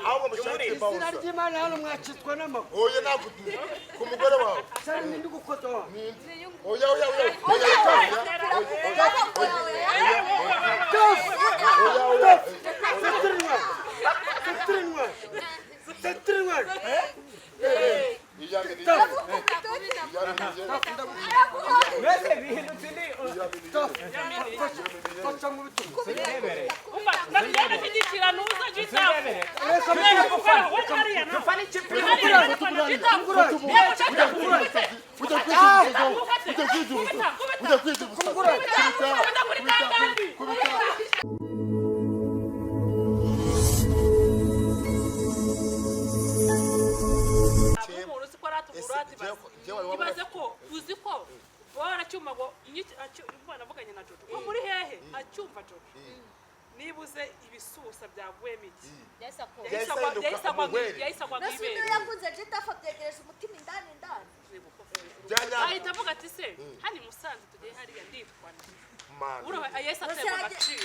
Ahubwo mushake Izina bouncer. ry'Imana, hano mwacitswe n'amaguru. Oya, ntabwo ku mugore wawe. Sari, nindi gukoza wawe. Oya, oya, oya, oya, oya, oya, oya, oya. Ceinture noire, ceinture noire, ceinture noire. Iyange ni iyange ni Mbese bihindutse indi. Fasha mu bitugu. Rebere. Umva, ndagenda shyigikira nuza Jitafu. Rebere. Reka. Dufane ikipe. Ujya kwigira, ujya kwigira, ujya kwigira. Kubita, kubita, kubita. Umuntu uzi ko aratugura ati ibaze ko uzi ko bora cyuma ngo umwana avuganye na Jojo ko muri hehe acyumva Jojo niba uze ibisusa byavuyemo iki. Yahise ahinduka umuhwere. Yahise agwa mu Mbese ibere. undi yakunze Jitafu abyegereje umutima indani indani. Ahita avuga ati: "Se hano i Musanze tugiye hariya nditwa nde?" Mana. Urumva yahise aterwa agaciro,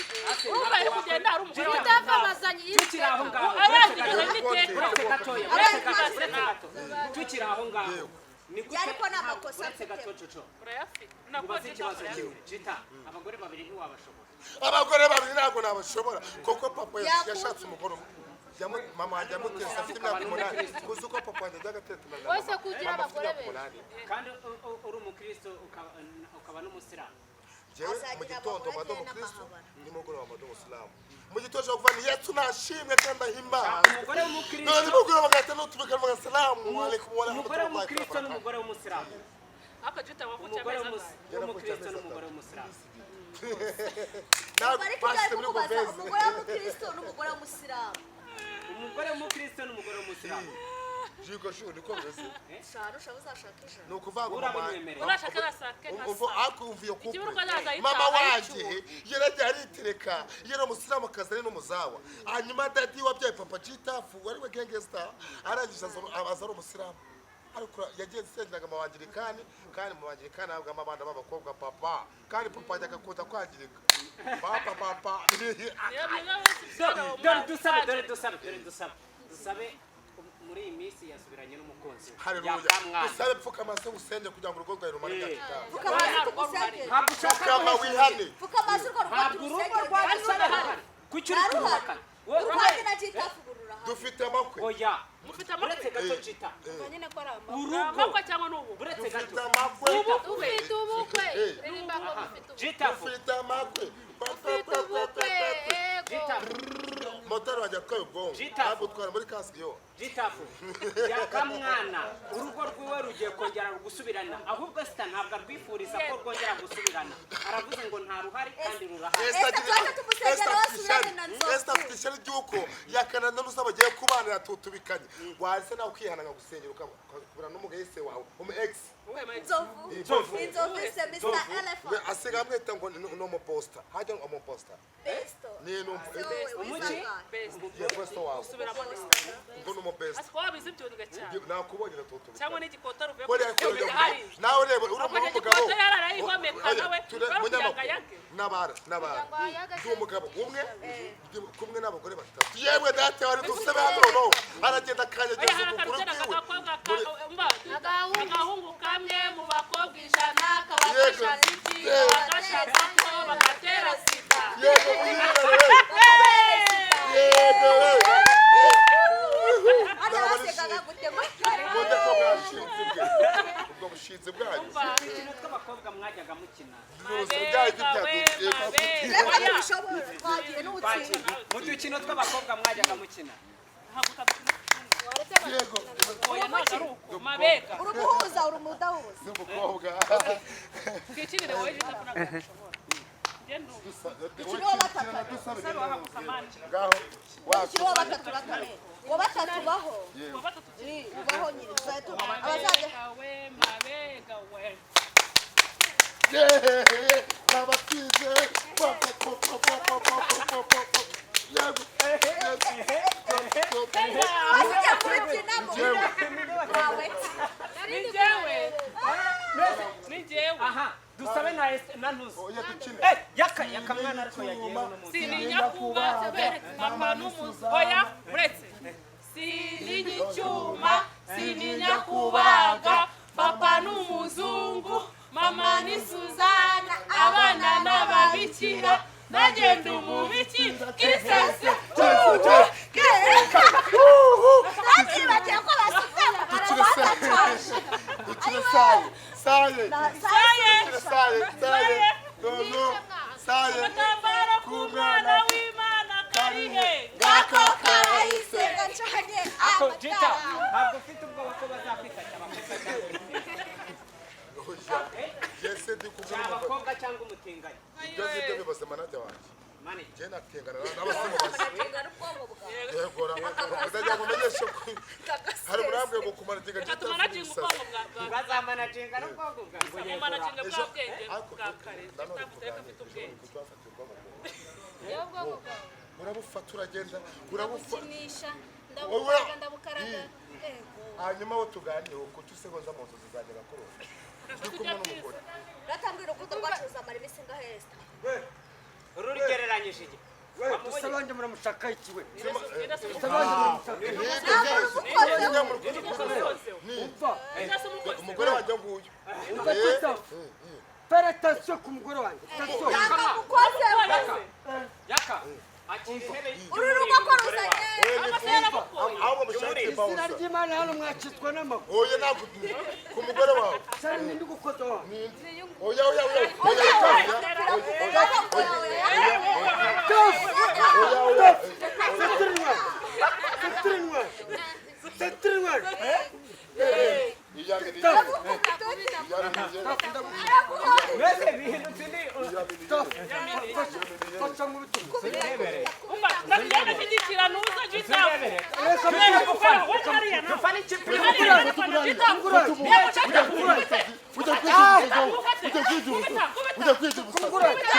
urumva ari kugenda hari umugore Jitafu abazanye. Tukiri aho ngaho. arangije n'iteka. Uretse gatoya, uretse gato, uretse gato, tukiri aho ngaho, ni gute? Ariko ni amakosa Uretse gato, mfite. Jojo. Urayafite nako. Ubaze Jitafu ikibazo urayafite. kimwe, Jita: abagore babiri ntiwabashobora? Abagore babiri ntabwo nabashobora, kuko papa Yakunze. yashatse umugore umwe. Mama wanjye yamutese afite imyaka 8. Kuzi uko papa wanjye ajya agateta na mama? Wese kugira Mama afite abagore imyaka benshi. 8. Kandi uri umukristo, ukaba n'umusilamu. Jewe mu Azagira gitondo abagore mba ndi agire umukristo, n'amahabara. nimugoroba mba ndi umusilamu. Mu gitondo ushobora kuvuga ni Yesu nashimwe kandi ahimbaza. Umugore None w'umukristo. nimugoroba bagahita nutubika bavuga salamu alaikum wa Umugore rahmatullahi wa w'umukristo barakatuh. n'umugore w'umusilamu. Ariko Jita wavukiye Umugore amezi angahe? w'umukristo n'umugore w'umusilamu. Ntabwo Ariko ibyo bashyize ari muri kukubaza, goveze. umugore w'umukristo n'umugore w'umusilamu. Umugore w'umukristo n'umugore w'umusilamu. Jigo shu niko bimeze. Shanu shabu uzashaka 100. Ni ukuvuga ngo mama Urabimwemerera? Urashaka arasake nka umva saa. akumva iyo couple. Ikiburuka azaza ahita Mama wanjye ayicyura. yaragiye aritereka, yari umusilamukazi ari n'umuzawa. Hanyuma daddy wabyaye papa Jitafu wari we gangster arangije aza ari umusilamu, ariko yagiye asengeraga mu bangirikani, kandi mu bangirikani habagamo abana b'abakobwa papa, kandi papa ajyaga akunda kwangirika papa papa. Niyo byiza. Dore dusabe, dore dusabe, dore dusabe, dusabe muri iyi minsi yasubiranye n'umukunzi we. Haleluya. Yakamwana. Dusabe, pfukama se usenge kugira ngo urugo rwawe rumare imyaka 5. Pfukama hasi tugusengere. Ntabwo ushaka Pfukama guhesha wihane. Pfukama hasi, urwo rugo Ntabwo urugo turusengere. rwa Dusabe ruhari. Kuki uri Ntaruhari. kuruhakana? Wowe Urwanjye na Jitafu ubu rurahari. Dufite amakwe. Oya. Mufite amakwe? Uretse gato, Jita. Nyine ko ari amakwe. Urugo. Amakwe cyangwa ni ubu? Uretse Dufite gato. amakwe. Ubukwe. Ufite ubukwe. Eh. Ririmba ngo ufite ubukwe. Jitafu. Dufite amakwe. Ufite ubukwe, yego. Jitafu. Motari wanjye atwaye ubwonko. Jitafu. Ntabwo utwara muri kasike yo. Jitafu yakamwana, urugo rwiwe rugiye kongera gusubirana. Ahubwo sita ntabwo arwifuriza ko rwongera gusubirana, aravuze ngo nta ruhari kandi rurahari. Esther Esther, agira- twaje tumusengera, Esther afite wasubirane ishyari. na Nzovu. Esther afite ishyari ry'uko yakana n'urusa bagiye kubana yatutubikanye. Wahise nawe ukihana nkagusengera ukakubura n'umugahise wawe umu ex. Nzovu. Nzovu. Inzovu is a Mr. Elephant. Asiga amwita ngo ni umuposta, hajya ngo umuposta. Besto. Ni Umuki? ye posta wawe Usubiramo. ngo ni umubesta. Asiko wabizi ibyunga cyane. Nakubonye natutubikanye. Cyangwa n'igikota ruvuye Buriya kuri kure hari. Nawe reba uri Ako umugabo. gikota yararayihomeka nawe, Ture- bari kugira ngo munyamakuru. ayage. Nabara nabara. Kugira ngo ayage. Ndi umugabo umwe, ndi kumwe n'abagore batatu. Yewe data wari dusabe hano no aragenda Oya, akanyegeza hari ukuguru akantu kwiwe. k'agakobwa umva. Agahungu. Agahungu kamwe mu bakobwa 100 kaba Yego. gashaka iki? Yego. Bagashaka ko bagatera sida. Yego muhirare, yego we. Hano basekaga gute? Ubundi ko bwashinze bwe ubwo bushinze bwanyu. Umva. Udukino tw'abakobwa mwajyaga mukina. Byose byari Mabega we, byadutse. mabega. Reka Oya. tubishobore twagiye n'ubutsinda. Mu dukino tw'abakobwa mwajyaga mukina. Ntabwo utadukina. Yego. Oya, ntabwo ari uko mabega. Uri umuhuza, uri umudahuza. N'umukobwa. Twikinire wowe Jita ko ntabwo nabishobora. Njye ndumva. Dukine uwa batatu. Ngaho. Dukine uwa batatu bakame. Uwa batatu baho. Uwa batatu. Ubaho nyine. Tuzajya abazajya. Mabega we, mabega we. Yeee, abatsinze. Yego. Abazajya kubibyinamo. Wawe. Ni njyewe, ni njyewe. Aha dusabe na na ntuzi. Oya, dukine. Eh, yaka yakamwana ariko yagiye uno munsi. Sininya kuba papa n'umuzi. Oya, uretse. Sininya icyuma, sininya kubaga. Papa ni umuzungu, mama ni Suzana, abana ni ababikira, nagenda umubikira. Kisese, Nabyibagiwe ko basutama Dukire saye. Dukire saye. Saye. Saye. Dukire saye. Saye. No, no. Saye. Agatambaro k'umwana w'Imana karihe? Ngako karahise. Gacanye Ako Jita, amatara. ntabwo ufite ubwoba ko bazakwita cyabakobwa cyangwa umutinganyi? Oya. Jese ndi kumwe n'umugore. Cyabakobwa cyangwa umutinganyi? Ibyo ngibyo bibaze manager wanjye. Mane, Njye natengana n'abasimu basi. Managinga n'ubwonko bwawe. Yegora. Ndagira ngo umenyeshe ko hari umurambwe ngo kumara tinga Reka tumanaginge ubwonko bwa bazamanaginga n'ubwonko bwawe ngo yegura. mumanaginge bwa bwenge bwa kare. Nanone Reka afite ubwenge. tugafatira ubwonko bwawe. Yewe ubwonko bwawe. Urabufata uragenda urabufata. Ndabukinisha, ndabukaraga, ndabukaraga. Ego. Hanyuma wo tuganire kuki usegonza mu nzozi zanjye gakorora. Ndi kumwe n'umugore. Ratambwira urukundo rwacu ruzamara iminsi ingahe, Esther? Urugereranyije iki? We Wamubonye? dusabange muramushaka iki we? Ninde se Dusabange muramushaka iki? Umva, Umugore wanjye nguyu. umva Tita. Fais attention ku mugore wanjye. Attention. Nakamukozeho. Yaka, akira intebe Uru rugo ko ruzanye. Ahubwo mushake Izina bawusa. ry'Imana hano mwacitswe n'amaguru. Oya ntabwo ku mugore wawe. Cyari nindi gukoza wawe. Oya oya oya. Oya oya. Tough. Oya oya. C'est très noir. C'est très noir. C'est très noir. Iyamini. Tough. Iyamini. Mwese bihindutse indi Tough. Fasha mu bitugu. urebere. Umva, ndagenda nshyigikira nuza Jita. Urebere. Reka Kubera gukora, wowe hariya nawe. Dufane ikipe. Hariya ndafana Jita. Ujya kwigira Ujya kwigira Ujya kwigira Kubita. Kubita.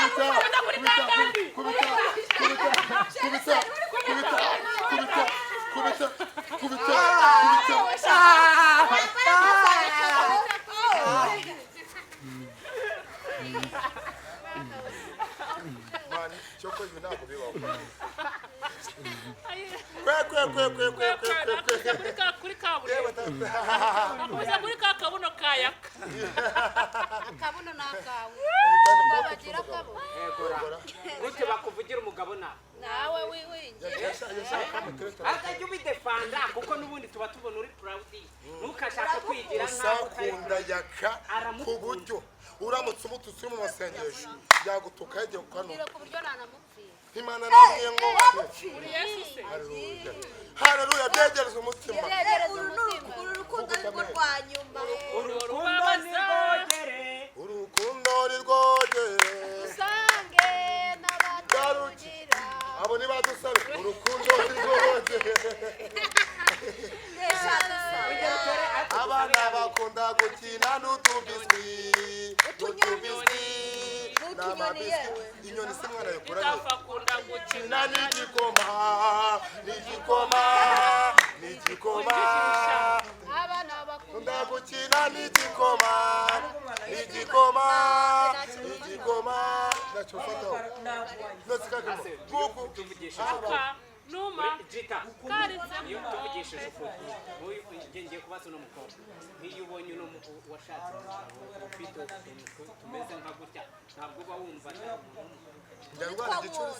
Kubita. Kubita. Kubita. Kubita. Kubita. Kubita. Kubita. Mani, cyoko ibi ntabwo bibaho. Kwe kwe kwe kwe kwe kwe kwe Nakubise kwe. kuri ka kuri kaburimbo. Yewe tata. Nakubise kuri ka kabuno kayaka. Akabuno ni akawe. Babagira akabo. Yegura. Gute bakuvugira umugabo nawe? Nawe wiwingi. Yashaka mutereta. Akajya ubidefanda kuko n'ubundi tuba tubona uri proud. Ntukashake kwigira nkaho utari Usakunda yaka ku buryo uramutse umututsi uri mu masengesho yagutuka yagiye kukanura. Mbwira ku buryo nanamupfira. Imana namwe ngo Uri Yesu se. Haleluya. Haleluya byegereza umutima. Byegereza Uru ni umutima. uru rukundo ni rwo rwa nyuma. Urukundo ni rwogere. Urukundo ni rwogere. Usange n'abatarugira. Abo nibadusabe urukundo ni rwogere. Esha dusa. Ujye utere ariko Abana dusabe bakunda gukina n'utubiswi. N'utubiswi. N'utunyoni N'amabiswi. yewe. Inyoni si mwana yikuranye. Jita akunda gukina. Kina n'igikoma. N'igikoma. N'igikoma. Abana bakunda Nkunda gukina n'igikoma. N'igikoma. N'igikoma. Ntacyo ufataho. Ntacyo kakemo. Gugu. tuvugishije ukuri. Ka numa Jita, karitse. iyo tuvugishije ukuri, nk'uyu njye ngiye kubaza uno mukobwa, nk'iyo ubonye uno washatse umugabo ufite utuntu tumeze nka gutya, ntabwo uba wumva ari umuntu w'umugabo. Njya ndwara igicuri.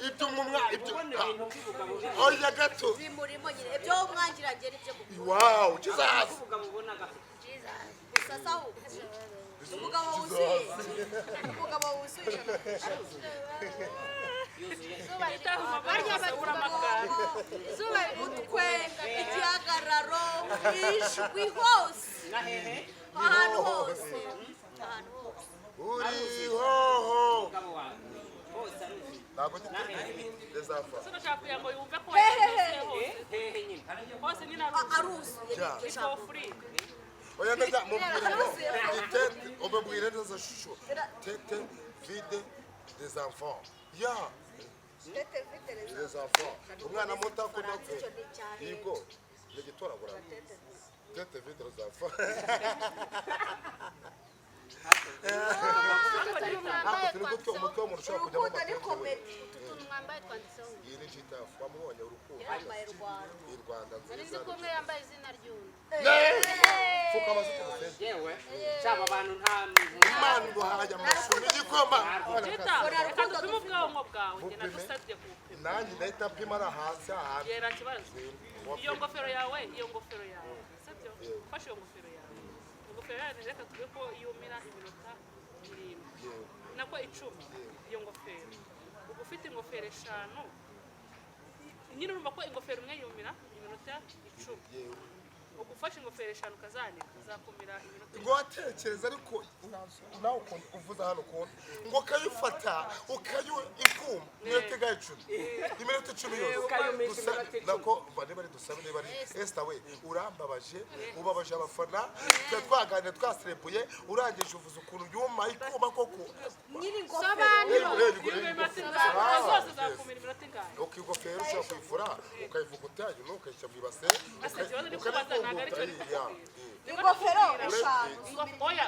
Ibyo umwa ibyo. Ubona ibintu by'ubugabo Oya gato. Bimurimo nyine. Ibyo umwangira njye nibyo gukunda. Wow, Jesus. ubugabo ubona gafite. Gusa sawu. Umugabo wuzuye. Umugabo wuzuye 100%. Yuzuye. Jita Barya ubura amagara. Izuba Umutwe, igihagararo, ijwi hose. Na hehe Ahantu hose. Ahantu hose. Uriho. umugabo wawe hose aruzuye. Ntabwo nditezafa. Sinashaka kugira ngo yumve ko Hehehe. hose Hehe nyine. hose nyine aruzuye. Aruzuye. Ja. Nibyo It's jambo. for free. Oya ndaja mubwire ngo itete umubwire neza shusho. Tete vide des enfants. Ya, Tete vite les des enfants. Umwana muto akunda Igifaransa icyo ni icyahe. Yego. Ni gitoragura. Tete vide des enfants. Utu tuntu mwambaye Ariko turi gutyo twanditseho umutwe w'umuntu ushobora kujyamo Urukundo ni amateke we. komedi. utu tuntu mwambaye twanditseho Iyi ni Gitafu wamubonye urukundo. Yambaye Rwanda. Iyi Rwanda nari nzi nziza. ko umwe yambaye izina ry'undi. Pfuka amaziko musenge. Yewe shaba abantu nta Imana iduhaye amashuri igikoma. Jita, reka dupime ubwonko bwawe, njye nagusabye kuwupima. Nanjye ndahita mpima ari hasi ahantu. Yera kibazo. Iyo ngofero yawe, iyo ngofero yawe, sibyo? Ufashe iyo ngofero yawe. Ingofero yawe reka tube ko yumira iminota 7. Nako 10. Iyo ngofero. Uba ufite ingofero 5. Nyine urumva ko ingofero imwe yumira iminota 10. Uba ufashe ingofero 5 ukazanika, zakumira iminota Ngo watekereza ariko nawe ukuntu uvuze hano ukuntu ngo ukayifata ukayu ikuma iminota igaye 10 iminota 10 yose. Ukayumisha Dusa- iminota 10. Nako mva niba ari dusabe niba ari Esther we urambabaje ubabaje abafana twe twaganira twaserebuye urangije uvuze ukuntu yuma ikuma koko. Nyiri ingofero. Sobanura. Iminota zose zakumira iminota ingahe? Uko ingofero ushobora kuyifura ukayivuguta nyuma ukayishyira mu ibase Ese ikibazo ndi kubaza ntabwo aricyo ndi uka- kukubwira. Ingofero 5. Oya.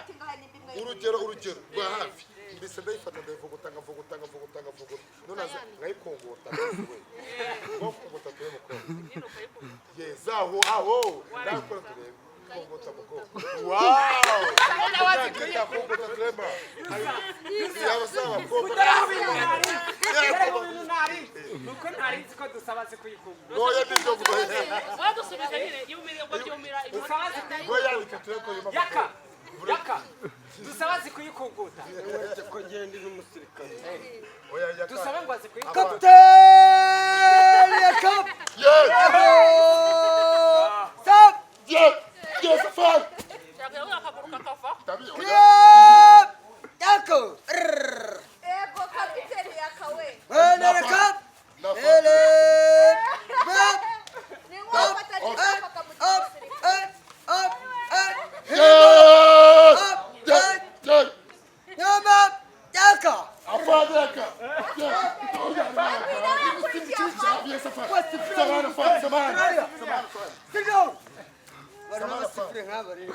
Urugero urugero rwa hafi mbese ndayifata ndayivuguta nkavuguta nkavuguta nkavuguta none aza nkayikongota we ngo kongota turebe mukobwa. Nyine ukayikubita. Yes, aho aho nakora turebe kongota mukobwa. Wow, kongota turebe yaba saba mukobwa. Dore mu bintu ntari nuko ntari nzi ko dusaba azi kuyikungura. Ngoya nibyo Wadusubiza nyine yumira ubwo byumira iminota Dusaba azi kuyikungura. ngoya reka turebe ko yuma. Yaka yaka dusaba azi kuyikunguta. Uretse ko ngenda n'umusirikare. Oya yaka. Dusabe ngo azi kuyikunguta. Kapiteni Yakap! Yes. Stop! Yes. Yes, fine. Shaka yawe akaguru kakavaho. Tabi. Yep! Yako! Ego kapiteni yakawe. Ele kap! Ele! Bap! Ni nk'uwafata igikapu akamugira Up! umusirikare. Up! Up! Up! Yes. Yes. Yes. Yama! Yaka! Afadeka. Yes. Sit down! Barimo basifure nk'aba rero.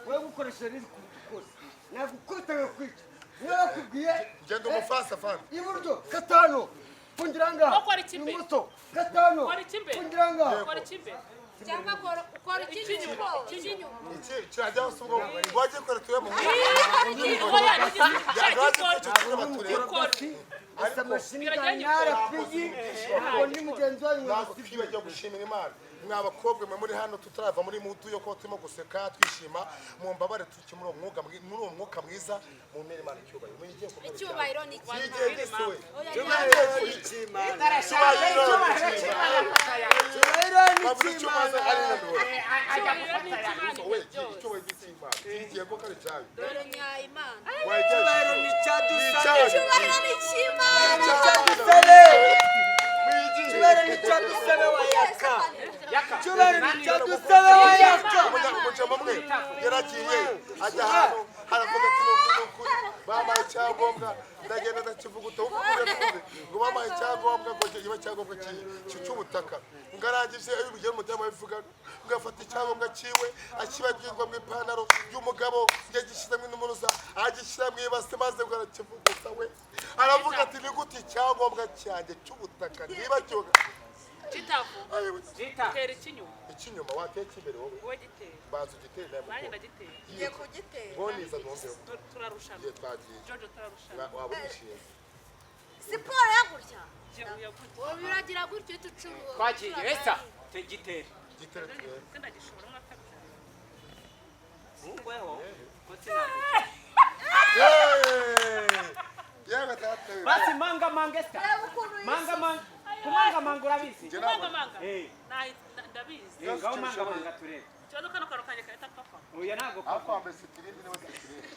Wowe gukoresha riri kose. Nagukubita nkakwica. Niba bakubwiye Genda umufasa fana. iburyo gatanu fungira ngaha. Ukora iki imbere? Ibumoso gatanu Ukora iki imbere? fungira ngaha. Ukora iki imbere? Cyangwa ukora icy'inyuma. Icy'inyuma. Iki kirajya hose ubwo wagiye kora turebe mu Oya, Yaje kora turebe turebe. Basi asa mashini narapigi ngo ni mugenzi wanyu Ntabwo twibagiwe gushimira Imana. Mwa bakobwa mwe muri hano tutarava muri mudu yo kuba turimo guseka twishima mumbabare tuki muri uwo mwuga muri uwo mwuka mwiza mu mpera Imana icyubahiro. Mwigiye kumera Icyubahiro ni iki? Mwigiye gese we. Cyubahiro ni icy'Imana. Cyubahiro ni Bavuze icy'Imana. icyubahiro ari none. Icyubahiro ni icy'Imana We ibihe byose. icyubahiro ni icy'Imana. Kigiye ko kari cyayo. Dore nyayimana. Cyubahiro ni icyadusare. Icyubahiro ni icy'Imana. Icyadusare. Cyubahiro ni icyadusare wa yaka. Yaka Cyubahiro ni icyadusare wa yaka. Umujama mwe yaragiye ajya ahantu haravuga ati nuku nuku bampaye icyangombwa ndagenda ndakivuguta uko urabivuze ngo bampaye icyangombwa ngo kiba icyangombwa cy'ubutaka ngarangije iyo ubigiye umudamu abivuga ngo afata icyangombwa cyiwe akibagirwa mu ipantaro y'umugabo yagishyizemo inumuruza agishyira mu ibase maze ngo arakivuguta we aravuga ati ni gute icyangombwa cyanjye cy'ubutaka nibagiwe. Gitafu. Jita Tera icy'inyuma. Icy'inyuma wateka imbere wowe. Wowe gitera. Banza ugitere nawe Nanjye mukobwa. ndagitera. Ngiye kugitera. Ngoniza ntumve. Turarushanwa. Igihe twagiye. Jojo turarushanwa. Waba wishimye. Siporo ya gutya. Ubu uragira gutyo uhita ucurura. Twagiye Esther tegitere. Gitere turebe. Se ndagishobora mwakabyara. Ungweho ko sinagukira. Yewe data we. Basi manga manga Esther. Reba ukuntu Manga manga kumanga manga urabizi. Njye ntabwo- Kumanga manga. Eh. Ndabizi. Eh, ngaho manga manga turebe. Ikibazo kano kantu kanjye kahita kapfa. Oya ntabwo Ariko kava. wambaye sitirindi niwe sitirindi.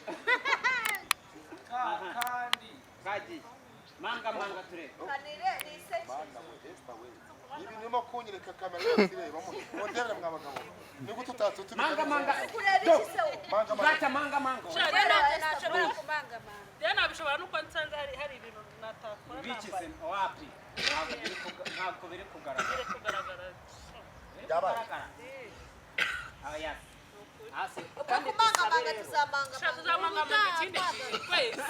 Kandi kagiye. Manga manga turebe. Kanire ni iseke. Mana we, Esther we. Ibi nirimo kunyereka kamera yose irebamo. Mundebere mwa bagabo. Ni gute utatutubika? Manga manga. Kureba iki se wowe? Manga manga. Gata manga manga. Rero ntabwo nashobora kumangamanga. Rero nabishobora nuko nsanze hari ibintu natakora Bikize nambaye. wapi? Ntabwo biri kugaragara. Biri kugaragara. Biri Yabaye. kugaragara. Oya. Hasi. Ubwo Kandi kumangamanga dusabe rero. Shaka tuzamangamanga. tuzamangamanga ikindi gihe twese.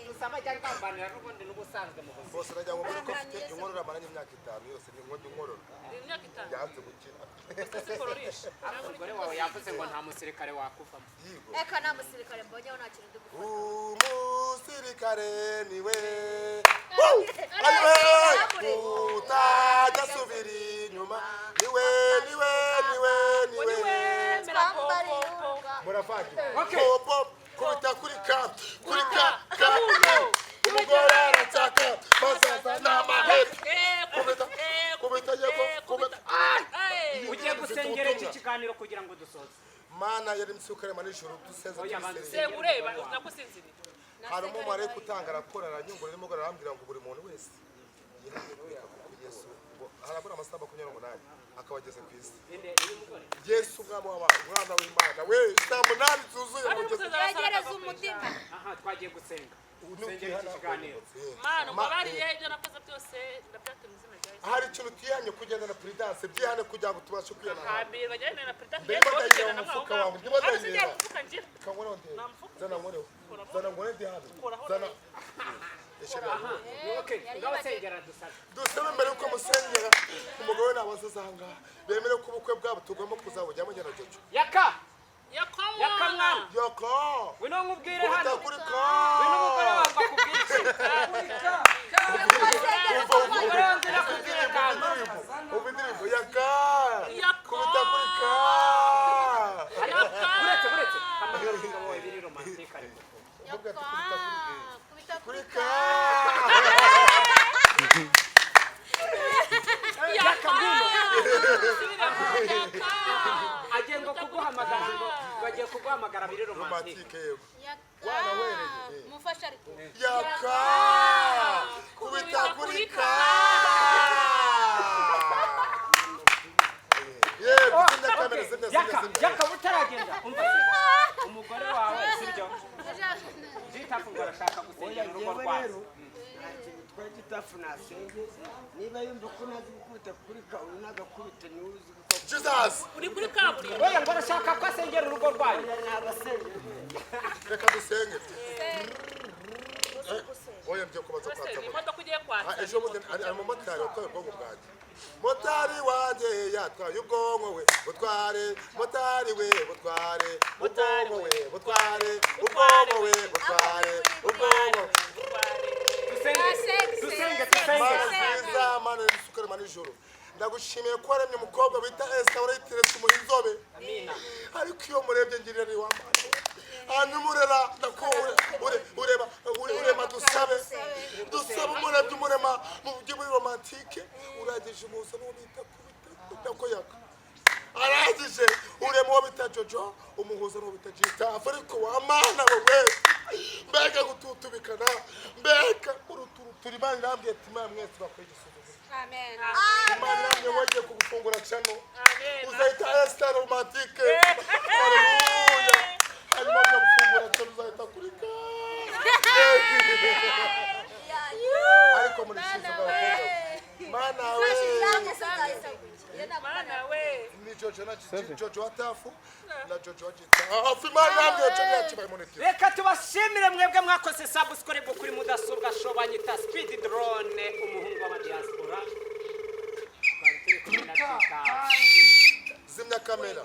Dusaba ajya ngambanira n'ubundi n'ubusanzwe mu buzima. Bose nagira ngo mbere ko mfite inkorora amaranye imyaka 5 yose ni inkono inkorora. Ni imyaka 5. Yanze gukira. Gusa sikororisha. Umugore wawe yavuze ngo nta musirikare wakuvamo. Yigo. Eka nta musirikare mbonyeho, nta kintu ndi gufata. Umusirikare niwe. Ayiwe! Utajya asubira inyuma. Niwe, niwe, niwe, niwe. Mera po Twambariye po po. uruga. Muravangiwe. Okay. Popo, kubita kuri ka, kuri ka, ka. Kabuno. Umugore arataka, bazaza n'amahembe. Kubita, Kubita, kubita yego, kubita. Ay. Ugiye gusengera iki kiganiro kugira ngo dusoze. Mana yari msukarema nijoro duseze Oya, banza tubisenge. Senga ureba nakusinziriye. Hari umumarayika utanga raporo aranyungura nimugoroba arambwira ngo buri muntu wese yihane kureka kuko Yesu ngo harabura amasaha 28 akaba ageze ku isi. Inde uyu mugore. Yesu umwami w'abantu, umwana w'Imana we, saa 8 zuzuye mugeze. Yegereza umutima. Aha twagiye gusenga. Gusengera iki kiganiro. Mana mbabariye ibyo nakoze byose ndabyateye mu izina rya Yesu. Hari ikintu utihanye kugenda na prudence, byihane kugira ngo tubashe kwihana. Hambirwa njyane na perezida. Ndimo ndayireba mu mufuka wawe, ndimo ndayireba. Mufuka ngira. Reka nkoreho ndebe. Nta mufuka. Zana nkoreho. Zana nkore ndi hano. Zana. Eshyira. Okay, ngaho sengera dusabe. Dusabe mbere yuko musengera umugabo we nabaza aha bemere ko ubukwe bwabo tugomba kuzabujyamo njye na Jojo. Yaka, Yakamwana. yaka mwana. Yoko! Ngwino nkubwire Kubita hano. kuri ka! Ngwino umugore wawe akubwire iki. Umva, umva, Umugore wawe ngwino akubwire akantu. umva indirimbo yaka! Yaka! Kubita kuri ka! Yaka. Buretse, buretse. Hamagara umugabo wawe biri romantique ariko. Umubwira ati kubita Kubita kuri kuri ka! Yaka ngwino. Yaka. Agiye ngo kuguhamagara ngo bagiye kuguhamagara biri romantique. Romantike yego. Yaka. Wanawereye. Mufashe ariko. Yaka! Kubita kuri ka! Yego, zimya kamera, zimya, zimya, Yaka, zimya. yaka utaragenda. Umva se. Umugore wawe sibyo? Jitafu ngo arashaka Oya, gusengera urugo njyewe rwawe. rero nta kintu twari gitafu nasenge. Niba yumva ko ntazi gukubita kuri ka, uyu nagakubita niwe uzi gukubita. Jesus! Uri kuri kaburimbo. Oya ngo arashaka ko asengera urugo rwanyu. Oya, nabasenge. Reka dusenge. Oya, ngiye kubanza Ese kwatsa ni moto. imodoka ugiye kwatsa. Ah, ejo bundi hari umumotari watwaye ubwonko bwanjye. Motari wanjye yatwaye ubwonko we, butware, motari we, butware, ubwonko we, butware, ubwonko we, butware, ubwonko. Dusenge, dusenge, dusenge. Mana nziza, Mana y'isuka, Mana y'ijuru. Ndagushimiye ko waremye umukobwa bita Esther warayiteretse umuha inzobe. Amina. Ariko iyo murebye ngirira ni wa Mana. Hanyuma urera ndako ureba urema dusabe dusabe umurebye umurema mu buryo buri romantike urangije umuhuza n'uwo bita kubita ndako yaka arangije urema uwo bita Jojo umuhuza n'uwo bita Gitafu ariko wa Mana wowe mbega gututubikana mbega uruturuturi Imana irambwiye ati Imana mwese bakora igisuzuguro. Amen. Imana irambwiye wagiye kugufungura cano Amen. uzahita Esther romantike. Haleluya. Hanyuma ujya gufungura cano uzahita kuri ka. Ariko muri shizo bw'abakobwa. Mana we. Mana we. Ni Jojo na Jojo wa Tafu na Jojo wa Gitafu. Imana irambwiye cano yacu bayimonetize. Reka tubashimire mwebwe mwakoze subscribe kuri mudasobwa show banyita Speed Drone umuhungu w'abadiaspora. Twari turi kumwe na Jitafu. Zimya kamera.